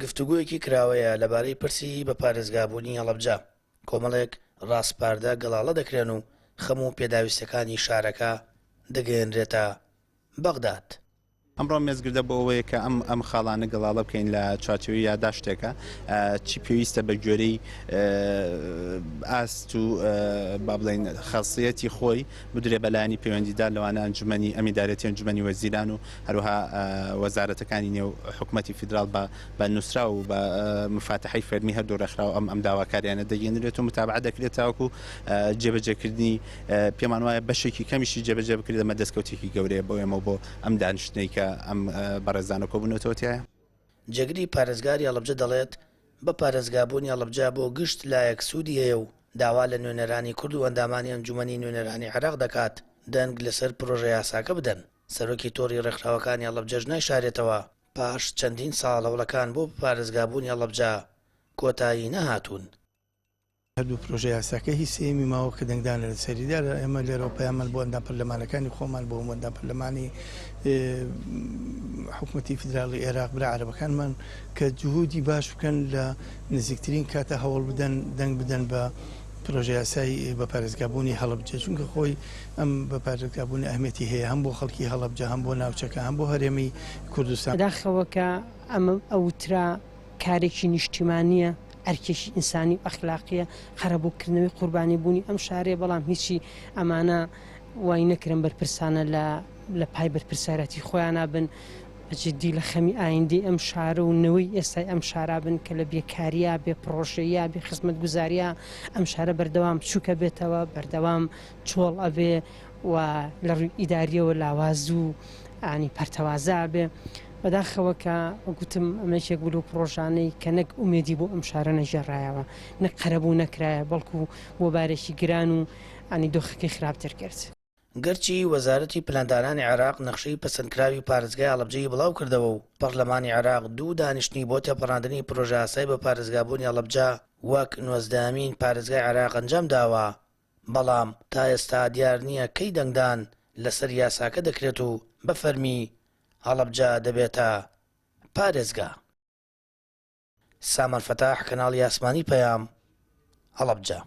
گفتوگۆیەکی کراوەیە لەبارەی پرسی بە پارێزگابوونی هەڵەبجە، کۆمەڵێک ڕاسپاردە گەڵاڵە دەکرێن و خەم و پێداویستیەکانی شارەکە دەگەیەنرێتە بەغداد. ئەمڕۆ مێزگردە بۆ ئەوەیە کە ئەم ئەم خاڵانە گەڵاڵە بکەین لە چوارچێوەی یاداشتێکە چی پێویستە بە گوێرەی ئاست و با بڵێین خەسیەتی خۆی بدرێ بە لایەنی پەیوەندیدار لەوانە ئەنجومەنی ئەمیندارێتی ئەنجومەنی وەزیران و هەروەها وەزارەتەکانی نێو حکومەتی فیدراڵ بە بە نووسراو و بە مفاتەحەی فەرمی هەردوو ڕێکخراو ئەم ئەم داواکاریانە دەگەیەنرێت و متابعە دەکرێت تاوەکو جێبەجێکردنی پێمان وایە بەشێکی کەمیشی جێبەجێ بکرێت ئەمە دەستکەوتێکی گەورەیە بۆ ئێمە و بۆ ئەم دانیشتنەی کە ئەم بەڕێزانە کۆبوونەتەوە تیایا. جێگری پارێزگاری هەڵەبجە دەڵێت، بە پارێزگابوونی هەڵەبجە بۆ گشت لایەک سوودی هەیە و داوا لە نوێنەرانی کورد و ئەندامانی ئەنجوومەنی نوێنەرانی عێراق دەکات دەنگ لەسەر پرۆژەیاساکە بدەن. سەرۆکی تۆڕی ڕێکخراوەکانی هەڵەبجەش نایشارێتەوە، پاش چەندین ساڵ هەوڵەکان بۆ بەپارێزگابوونی هەڵەبجە کۆتایی نەهاتوون. هەردوو پرۆژە یاساکە هی سێیەمی ماوە کە دەنگدانە لەسەری. دیارە ئێمە لێرەوە پەیاممان بۆ ئەندام پەرلەمانەکانی خۆمان، بۆ هەموو ئەندام پەرلەمانی حکومەتی فیدراڵی ئێراق، برا عەرەبەکانمان کە جهودی باش بکەن لە نزیکترین کاتە هەوڵ بدەن دەنگ بدەن بە پرۆژە یاسای بە پارێزگابوونی هەڵەبجە، چونکە خۆی ئەم بە پارێزگابوونە ئەهمیەتی هەیە هەم بۆ خەڵکی هەڵەبجە، هەم بۆ ناوچەکە، هەم بۆ هەرێمی کوردستان. بەداخەوە کە ئەمە ئەوترا کارێکی نیشتیمانییە، ئەرکێکی ئینسانی و ئەخلاقییە، قەرەبووکردنەوەی قوربانی بوونی ئەم شارەیە، بەڵام هیچی ئەمانە وای نەکرن بەرپرسانە لە لە پای بەرپرسیارەتی خۆیانا بن، بە جدی لە خەمی ئایندەی ئەم شارە و نەوەی ئێستای ئەم شارا بن کە لە بێکاریا، بێ پڕۆژەییا، بێ خزمەتگوزاریا ئەم شارە بەردەوام بچووک ئەبێتەوە، بەردەوام چۆڵ ئەبێ و لە ڕووی ئیداریەوە لاواز و ینی پەرتەوازە ئەبێ. بەداخەوە کە گوتم ئەمە یەکێک بوو لەو پڕۆژانەی کە نەک ئومێدی بۆ ئەم شارە نەگێڕایەوە، نەک قەرەبوو نەکرایە، بەڵکو بۆ بارێکی گران و ینی دۆخەکەی خراپتر کرد. گەرچی وەزارەتی پلاندانانی عێراق نەخشەی پەسەندکراوی پارێزگای هەڵەبجەی بڵاوکردەوە و پەڕلەمانی عێراق دوو دانیشتنی بۆ تێپەڕاندنی پرۆژەیاسای بە پارێزگابوونی هەڵەبجە وەک نۆزدەهەمین پارێزگای عێراق ئەنجامداوە، بەڵام تا ئێستا دیار نییە کەی دەنگدان لەسەر یاساکە دەکرێت و بە فەرمی هەڵەبجە دەبێتە پارێزگا. سامان فەتاح، کەناڵی ئاسمانی پەیام، هەڵەبجە.